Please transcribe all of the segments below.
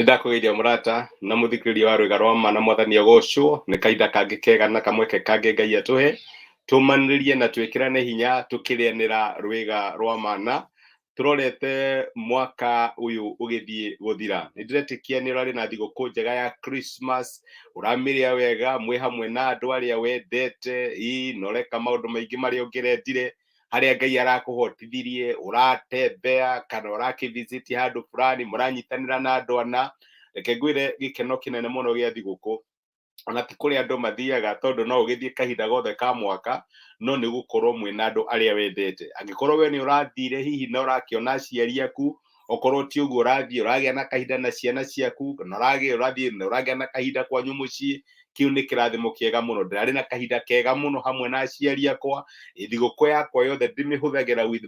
Nĩ ndakũgeithia mũrata na mũthikĩrĩria wa rwĩga rwa ma na mwathani agocwo nĩ kahinda kangĩ kega na kamweke kangĩ Ngai atũhe tũmanĩrĩrie na twĩkĩrane hinya tũkĩrĩanĩra rwĩga rwa mana tũrorete mwaka ũyũ ũgĩthiĩ gũthira. Nĩ ndĩretĩkia nĩ ũrarĩ na thigũkũ njega ya Christmas, ũramĩrĩa wega mwĩ hamwe na andũ arĩa wendete, ĩ na ũreka maũndũ maingĩ marĩa ũngĩrendire harĩa Ngai arakũhotithirie, ũratembea kana ũrakĩvisit handũ fulani, mũranyitanĩra na andũ ana. Reke ngwĩre gĩkeno kĩnene mũno gĩa thigũkũ ona ti kũrĩa andũ mathiaga tondũ no ũgĩthiĩ kahinda gothe ka mwaka, no nĩ gũkorwo mwĩna andũ arĩa wendete. Angĩkorwo we nĩ ũrathire hihi na ũrakĩona aciari aku, okorwo ti ũguo ũrathiĩ ũragĩa na kahinda na ciana ciaku, kana ũragĩa ũrathiĩ na ũragĩa na kahinda kwanyu mũciĩ, kĩu nĩ kĩrathimo kĩega mũno. Ndĩrarĩ na kahinda kega mũno hamwe na aciari akwa. Thigũkũ yakwa yothe ndĩmĩhũthagĩra with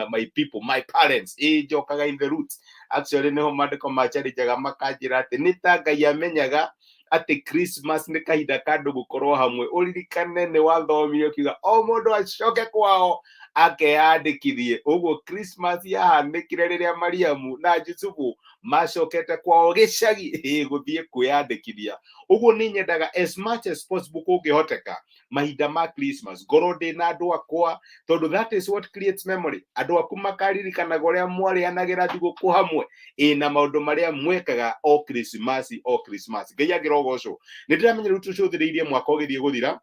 my people, my parents. Ĩ njokaga in the roots. Actually nĩho maandĩko manjarĩjaga makanjĩra atĩ nĩ ta Ngai amenyaga atĩ Christmas nĩ kahinda ka andũ gũkorwo hamwe. Ũririkane nĩ wathomire ũkiuga o mũndũ acoke kwao akeyandĩkithie. Ũguo Christmas yahanĩkire rĩrĩa Mariamu na Jusufu macokete kwao gĩcagi gũthiĩ kwĩyandĩkithia. Ũguo nĩ nyendaga as much as possible kũngĩhoteka mahinda ma Christmas ngorwo ndĩ na andũ akwa, tondũ that is what creates memory. Andũ aku makaririkanaga ũrĩa mwarĩanagĩra thigũkũ hamwe ĩ na maũndũ marĩa mwekaga o Christmas o Christmas. Ngai angĩrogocwo. Nĩ ndĩramenya rĩu tũcũthĩrĩirie mwaka ũgĩthiĩ gũthira,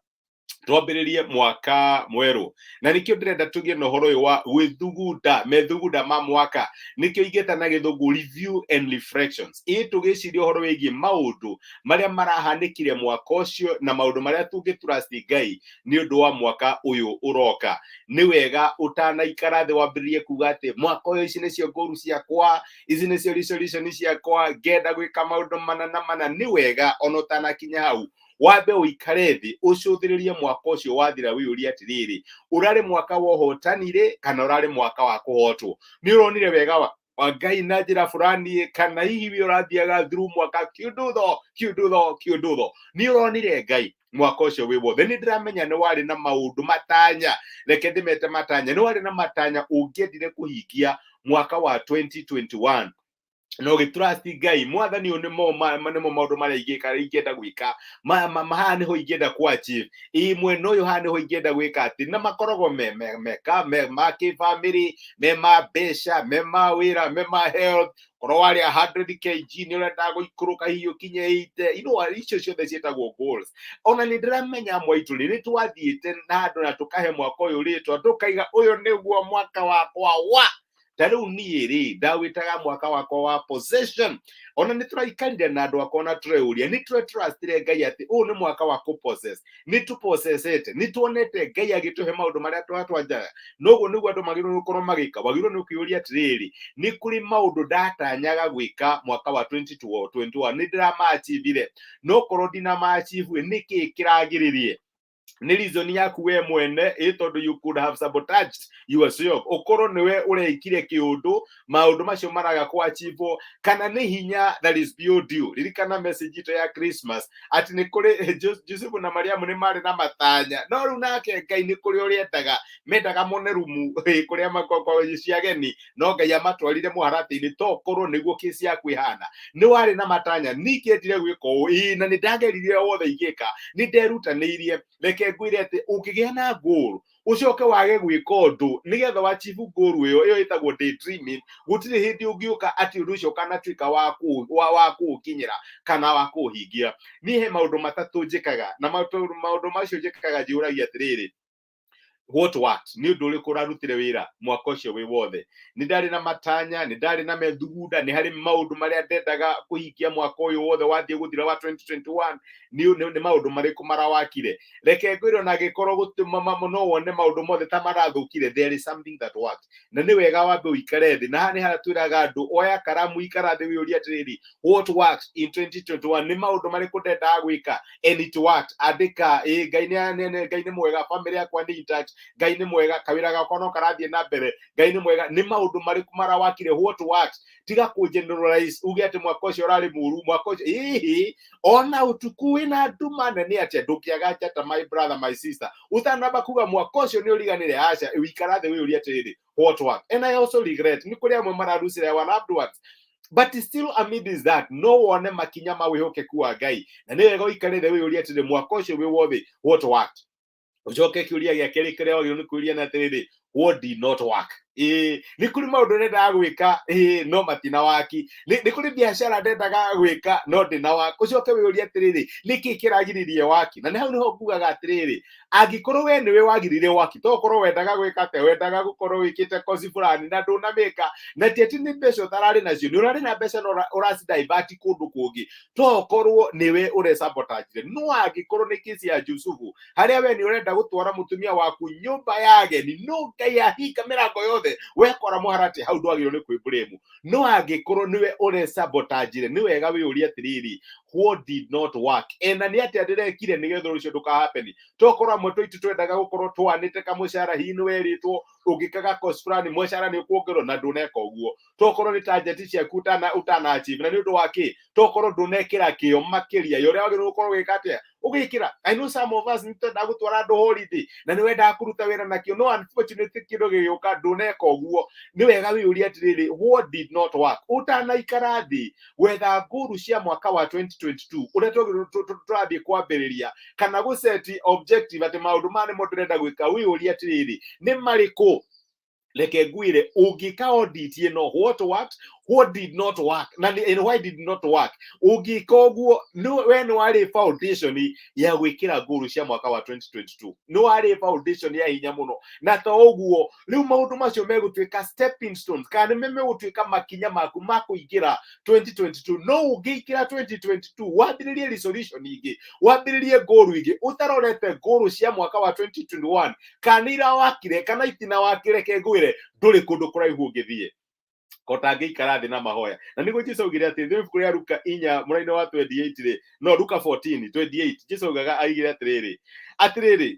twambĩrĩrie mwaka mwerũ, na nĩkĩo ndĩrenda tũgĩe na ũhoro ũyũ wa gwĩthugunda, methugunda ma mwaka, nĩkĩo ingĩta na gĩthũngũ review and reflections. Ĩ tũgĩciria ũhoro wĩgiĩ maũndũ marĩa marahanĩkire mwaka ũcio na maũndũ marĩa tũngĩ trust Ngai nĩ ũndũ wa mwaka ũyũ ũroka. Nĩ wega ũtanaikara thĩ wambĩrĩrie kuga atĩ mwaka ũyũ ici nĩcio goals ciakwa, ici nĩcio resolution ciakwa, ngenda gwĩka maũndũ mana na mana. Nĩ wega ona ũtanakinya hau wambe ũikare thĩ ũcũthĩrĩrie mwaka ũcio wathira, wĩyũrie atĩrĩrĩ, ũrarĩ mwaka wa ũhotani rĩ kana ũrarĩ mwaka wa kũhotwo? Nĩ ũronire wega wa Ngai na njĩra fulani, kana hihi we ũrathiaga through mwaka kiundutho kiundutho kiundutho? Nĩ ũronire Ngai mwaka ũcio wĩ wothe? Nĩ ndĩramenya nĩ warĩ na maũndũ matanya, reke ndĩmete matanya, nĩ warĩ na matanya ũngĩendire kũhingia mwaka wa 2021 na ũgĩtrust Ngai, mwathani ũyũ nĩmo nĩmo maũndũ marĩa ingĩka, ingĩenda gwĩka haha nĩho ingĩenda ku achieve, ĩ mwena ũyũ haha nĩho ingĩenda gwĩka atĩ, na makoragwo me me meka me ma kĩbamĩrĩ, me ma mbeca, me ma wĩra, me ma health. Korwo warĩa 100 kg nĩ ũrenda gũikũrũka hihi ũkinye 80, icio ciothe ciĩtagwo goals. Ona nĩ ndĩramenya amwe aitũ rĩ nĩ twathiĩte na andũ na tũkahe mwaka ũyũ rĩtwa, tũkaiga ũyũ nĩguo mwaka wakwa wa ta rĩu niĩ rĩ ndawĩtaga mwaka wakwa wa possession. Ona nĩ tũraikarire na andũ akwa na tũreuria nĩ tũretrustire Ngai atĩ ũyũ nĩ mwaka wa kũpossess. Nĩ tũpossessete, nĩ tuonete Ngai agĩtũhe maũndũ marĩa twatwanjaga. Noguo nĩguo andũ magĩrĩirwo gũkorwo magĩka. Wagĩrĩirwo nĩ ũkĩũria atĩrĩrĩ, nĩ kũrĩ maũndũ ndatanyaga gwĩka mwaka wa 2021, nĩ ndĩramaachivire? No korwo ndinamaachieve, nĩ kĩĩ kĩragĩrĩrie? Nĩ reason yaku we mwene ĩ tondũ you could have sabotaged yourself, ũkorwo nĩwe ũreikire kĩũndũ maũndũ macio maraga kũachievwo, kana nĩ hinya that is beyond you. Ririkana message itũ ya Christmas atĩ nĩ kũrĩ Jusufu na Mariamu nĩ marĩ na matanya, no rĩu nake Ngai nĩ kũrĩ ũrĩa endaga, mendaga mone rumu kũrĩa makoko cia ageni, no Ngai amatwarire mũharatĩ-inĩ. To korwo nĩguo kĩci yaku ĩhana, nĩ warĩ na matanya, ningĩendire gwĩka ũũ ĩĩ, na nĩ ndageririe wothe ingĩka, nĩ nderutanĩirie. Reke ngwĩre atĩ ũngĩgĩa na goal ũcoke wage gwĩka ũndũ nĩgetha wachieve goal ĩyo, ĩyo ĩtagwo daydreaming. Gũtirĩ hĩndĩ ũngĩũka atĩ ũndũ ũcio ũkanatuĩka wa kũũkinyĩra kana wa kũũhingia. Niĩ he maũndũ matatũ njĩkaga, na maũndũ macio njĩkaga, njĩũragia atĩrĩrĩ, what worked? Nĩ ũndũ ũrĩkũ ũrarutire wĩra mwaka ũcio wĩ wothe? Nĩ ndarĩ na matanya, nĩ ndarĩ na methugunda, nĩ harĩ maũndũ marĩa ndendaga kũhingia mwaka ũyũ wothe wathiĩ gũthira wa 2021. Nĩ maũndũ marĩkũ marawakire? Reke ngwĩre, ona angĩkorwo no wone maũndũ mothe ta marathũkire, there is something that worked. Na nĩ wega wambe ũikare thĩ, na haha nĩ harĩa twĩraga andũ, oya karamu, ikara thĩ, wĩyũrie atĩrĩrĩ, what worked in 2021? Nĩ maũndũ marĩkũ ndendaga gwĩka and it worked? Andĩka. Ĩ Ngai nĩ Ngai nĩ mwega, family yakwa nĩ intact, Ngai nĩ mwega, kawĩra gakwa no karathiĩ na mbere, Ngai nĩ mwega. Nĩ maũndũ marĩkũ marawakire? What worked? Tiga kũ generalize uge atĩ mwaka ũcio ũrarĩ mũru, mwaka ũcio ĩhĩ. Ona ũtukũ wĩna nduma nene atĩa, ndũngĩaga njata, my brother, my sister. Ũtanamba kuga mwaka ũcio nĩ ũriganĩre, aca, wĩikara thĩ wĩyũrie atĩrĩrĩ, what worked? And I also regret nĩ kũrĩ amwe mararucire our loved ones. But still amid that, no wone makinya ma wĩhokeku wa Ngai. Na nĩ wega ũikarĩre wĩyũrie atĩrĩ, mwaka ũcio wĩ wothe, what worked? Ũcoke kĩũria gĩa kerĩ kĩrĩa wagĩrĩirwo nĩ kwĩũria nĩ atĩrĩrĩ, what did not work? Ĩĩ, nĩ kũrĩ maũndũ ndendaga gwĩka, ĩĩ, no matina waki. Nĩ kũrĩ biacara ndendaga gwĩka, no ndĩna waki. Ũcoke wĩyũrie atĩrĩrĩ, nĩkĩ kĩragiririe waki? Na nĩ hau nĩho ngugaga atĩrĩrĩ, angĩkorwo we nĩwe wagiririe waki, to ũkorwo wendaga gwĩka atĩa, wendaga gũkorwo wĩkĩte kosi fulani na ndũnamĩka, na ti atĩ nĩ mbeca ũtararĩ nacio, nĩ ũrarĩ na mbeca no ũraci-divert kũndũ kũngĩ, to ũkorwo nĩwe ũresabotage. No angĩkorwo nĩ kesi ya Jusufu, harĩa we nĩ ũrenda gũtwara mũtumia waku nyũmba ya ageni, no Ngai ahinga mĩrango yothe, wekora mũharatĩ hau, ndwagĩrĩirwo nĩ kwĩblame. No angĩkorwo nĩwe ũresabotage, nĩ wega wĩyũrie atĩrĩrĩ, what did not work? Ena nĩ atĩa ndĩrekire nĩgetha ũndũ ũcio ndũkahappen? Tokorwo amwe twaitũ twendaga gũkorwo twanĩte kamũcara, hihi nĩ werĩtwo ũngĩkaga course fulani mũcara nĩ ũkuongerwo, na ndũneka ũguo. Tokorwo nĩ target ciaku ũtana achieve, na nĩ ũndũ wa kĩ? Tokorwo ndũnekĩra kĩo makĩria ya ũrĩa wagĩrĩirwo gũkorwo ũgĩka atĩa, ũgĩkĩra. I know some of us nĩ twendaga gũtwara andũ holiday na nĩ wendaga kũruta wĩra nakĩo, no unfortunately kĩndũ gĩgĩũka, ndũneka ũguo. Nĩ wega wĩyũrie atĩrĩrĩ, what did not work? Ũtanaikara thĩ gwetha ngũru cia mwaka wa 2022 ũrĩa twagĩrĩirwo tũrathiĩ kwambĩrĩria, kana gũseti objective atĩ maũndũ maya nĩmo ndĩrenda gwĩka, wĩyũrie atĩrĩrĩ, nĩ marĩkũ? Reke ngwĩre, ũngĩka audit ĩno, what worked, what did not work, na and why did not work, ũngĩka ũguo, we nĩ warĩ foundation ya gwĩkĩra ngũru cia mwaka wa 2022, nĩ warĩ foundation ya hinya mũno. Na to ũguo, rĩu maũndũ macio megũtuĩka stepping stones, kana nĩ megũtuĩka makinya maku ma kũingĩra 2022. No ũngĩingĩra 2022 wambĩrĩrie resolution ingĩ, wambĩrĩrie ngũru ingĩ ũtarorete ngũru cia mwaka wa 2021, kana irawakire kana itinawakire, reke ngwĩre, ndũrĩ kũndũ kũraihu ũngĩthiĩ kotangĩikara thĩ na mahoya. Na nĩguo Jesu augire atĩ thĩinĩ ibuku rĩa Luka 4 mũraini wa 28 rĩ, no Luka 14:28, Jesu augaga, aigire atĩrĩrĩ, atĩrĩrĩ,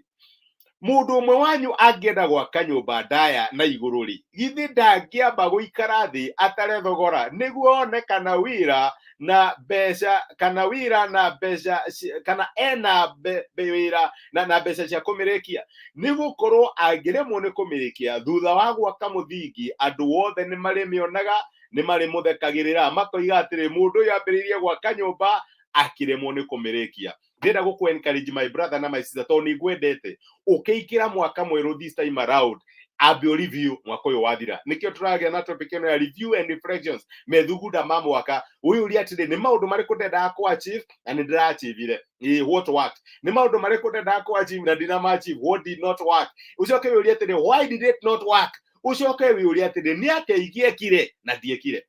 mũndũ ũmwe wanyu angĩenda gwaka nyũmba ndaya na igũrũ rĩ, githĩ ndangĩamba gũikara thĩ atare thogora, nĩguo one kana wĩra na mbeca, kana wĩra na mbeca kana ena wĩra na mbeca cia kũmĩrĩkia? Nĩ gũkorwo angĩremwo nĩ kũmĩrĩkia thutha wa gwaka mũthingi, andũ othe nĩ marĩmĩonaga, nĩ marĩmũthekagĩrĩra, makoiga atĩrĩ, mũndũ ũyũ ambĩrĩirie gwaka nyũmba, akĩremwo nĩ kũmĩrĩkia. Ndĩrenda gũkũ encourage, my brother na my sister, tondũ nĩ ngwendete. Ũkĩingĩra mwaka mwerũ, this time around ambia review mwaka ũyũ wathira. Nĩkĩo tũragĩa na topic ĩno ya review and reflections, methugunda ma mwaka. Wĩyũrie atĩrĩ, nĩ maũndũ marĩkũ ndendaga kũ achieve na nĩ ndĩra-achievire? Ĩĩ, what worked? Nĩ maũndũ marĩkũ ndendaga kũ achieve na ndinama achieve? What did not work? Ũcoke wĩyũrie atĩrĩ, why did it not work? Ũcoke wĩyũrie atĩrĩ, nĩ atĩa ingĩekire na ndiekire?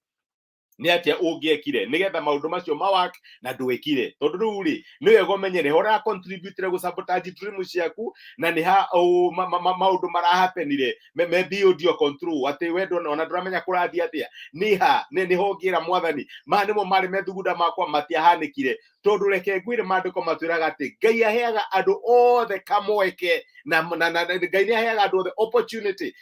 Nĩ atĩa ũngĩekire nĩgetha maũndũ macio mawak na ndwĩkire? Tondũ rĩu rĩ, nĩ wega ũmenye nĩ ho contribute gũ sabotage dream ciaku, na nĩ ha maũndũ marahapenire me beyond your control, atĩ we ndona ona ndũramenya kũrathiĩ atĩa. Nĩ ha nĩ nĩho ũngĩra Mwathani, maya nĩmo marĩ methugunda makwa, matiahanĩkire. Tondũ reke ngwĩre, maandĩko matwĩraga atĩ Ngai aheaga andũ othe kamweke, na Ngai nĩ aheaga andũ othe opportunity.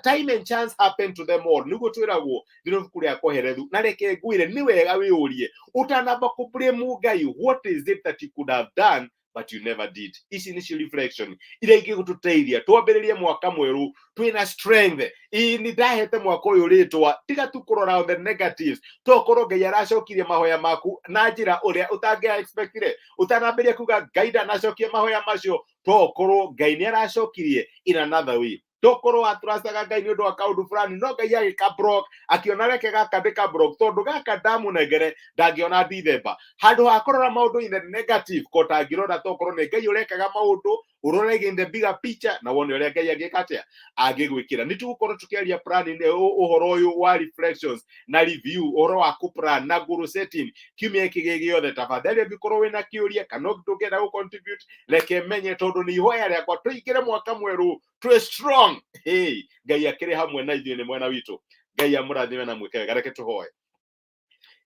Time and chance happen to them all, nĩguo twĩragwo thĩinĩ ibuku rĩa Koherethu. Na reke ngwĩre, nĩ wega wĩyũrie ũtanamba kũ blame Ngai, what is it that you could have done but you never did? Ici nĩcio reflection iria ingĩgũtũteithia twambĩrĩrie mwaka mwerũ twĩna strength. Ĩĩ, nĩ ndahete mwaka ũyũ rĩtwa, tiga tu kũrora on the negatives. Tokorwo Ngai aracokirie mahoya maku na njĩra ũrĩa ũtangĩa expectire. Ũtanambĩrĩria kuga Ngai ndanacokia mahoya macio, tokorwo Ngai nĩ aracokirie in another way. Tokorwo watũracaga Ngai nĩ ũndũ wa kaũndũ fulani, no Ngai agĩka block, akĩona reke gaka ndĩka block, tondũ gaka ndamũnengere ndangĩona Dithemba. Handũ ha kũrora maũndũ in the negative, kotangĩrora tokorwo nĩ Ngai ũrekaga maũndũ, ũrore in the bigger picture na wone ũrĩa Ngai angĩka atĩa, angĩgwĩkĩra. Nĩ tũgũkorwo tũkĩaria planning, ũhoro ũyũ wa reflections na review, ũhoro wa kũ-plan na goal setting kiumia gĩkĩ gĩ gĩothe. Tafadhali, angĩkorwo wĩna kĩũria kana ndũngĩenda gũ contribute, reke menye, tondũ nĩ ihoya rĩakwa tũingĩre mwaka mwerũ twĩ strong. Hey, Ngai akĩrĩ hamwe na ithuĩ, nĩ mwena witũ. Ngai amũrathime na mwĩke wega. Reke tũhoe.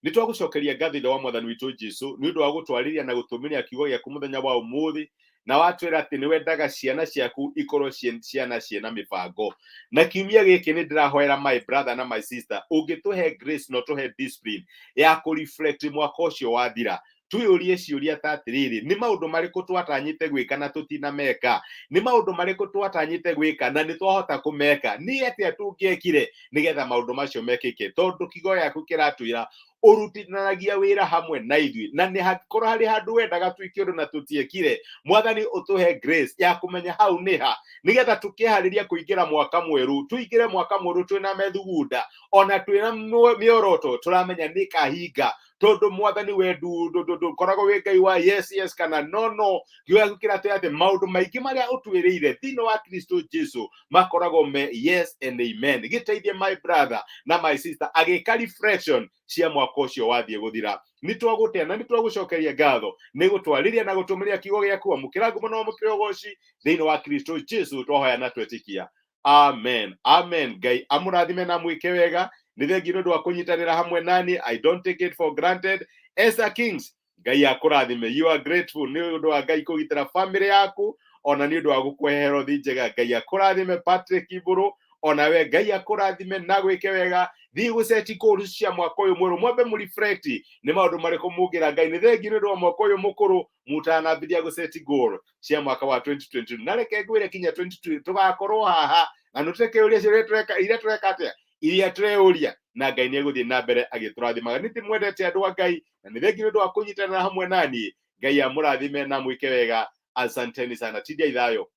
Nĩ twagũcokeria ngatho, Ithe wa Mwathani witũ Jesu, nĩ ũndũ wa gũtwarĩria na gũtũmĩria kiugo gĩaku mũthenya wa ũmũthĩ, na watwĩra atĩ nĩ wendaga ciana ciaku ikorwo ciĩ ciana ciĩna mĩbango. Na kiumia gĩkĩ nĩ ndĩrahoera my brother na my sister, ũngĩtũhe grace na ũtũhe discipline ya kũ reflect mwaka ũcio wathira, twĩyũrie ciũria ta atĩrĩrĩ, nĩ maũndũ marĩkũ twatanyĩte gwĩka na tũtinameka? Nĩ maũndũ marĩkũ twatanyĩte gwĩka na nĩ twahota kũmeka? Nĩ atĩa tũngĩekire nĩgetha maũndũ macio mekĩke? Tondũ kiugo gĩaku kĩratwĩra Ũrutithanagia wĩra hamwe na ithuĩ, na nĩ hangĩkorwo harĩ handũ wendaga twĩke ũndũ na tũtiekire, Mwathani, ũtũhe grace ya kũmenya hau nĩ ha, nĩgetha tũkĩharĩria kũingĩra mwaka mwerũ, tũingĩre mwaka mwerũ twĩna methugunda ona twĩna mĩoroto tũramenya nĩ kahinga, tondũ Mwathani, we ndũkoragwo wĩ Ngai wa yes yes kana no no. Kiugo gĩaku kĩratwĩra atĩ maũndũ maingĩ marĩa ũtwĩrĩire thĩinĩ wa Kristo Jesu makoragwo me yes and amen. Gĩteithie my brother na my sister agĩka reflection cia mwaka ũcio wathiĩ gũthira. Nĩ twagũtĩa na nĩ twagũcokeria ngatho nĩ gũtwarĩria na gũtũmĩria kiugo gĩaku. Amũkĩra ngumo na wamũkĩre ũgoci thĩinĩ wa Kristo Jesu, twahoya na twetĩkia, amen, amen. Ngai amũrathime na mwĩke wega. Nĩ thengi nĩ ũndũ wa kũnyitanĩra hamwe nani. I don't take it for granted. Esther Kings, Ngai akũrathime. You are grateful nĩ ũndũ wa Ngai kũgitĩra family yaku, ona nĩ ũndũ wa gũkũhe herothi njega. Ngai akũrathime. Patrick Ibũrũ, ona we Ngai akũrathime na gwĩke wega. Thiĩ gũceti kũru cia mwaka ũyũ mwerũ, mwambe mũreflect nĩ maũndũ marĩkũ mũngĩra Ngai nĩ thengi nĩ ũndũ wa mwaka ũyũ mũkũrũ mũtanambĩrĩria gũceti goal cia mwaka wa 2022. Na reke ngwĩre, kinya 2022 tũgakorwo haha na nũtũreke ũria ciũria tũreka iria tũreka atĩa, iria tũreyũria, na Ngai nĩ egũthiĩ na mbere agĩtũrathimaga. Nĩ ndĩmwendete, andũ a Ngai, na nĩ thengi nĩ ũndũ wa kũnyitanĩra hamwe naniĩ. Ngai amũrathime na mwĩke wega. Asanteni sana. Tindia ithayo.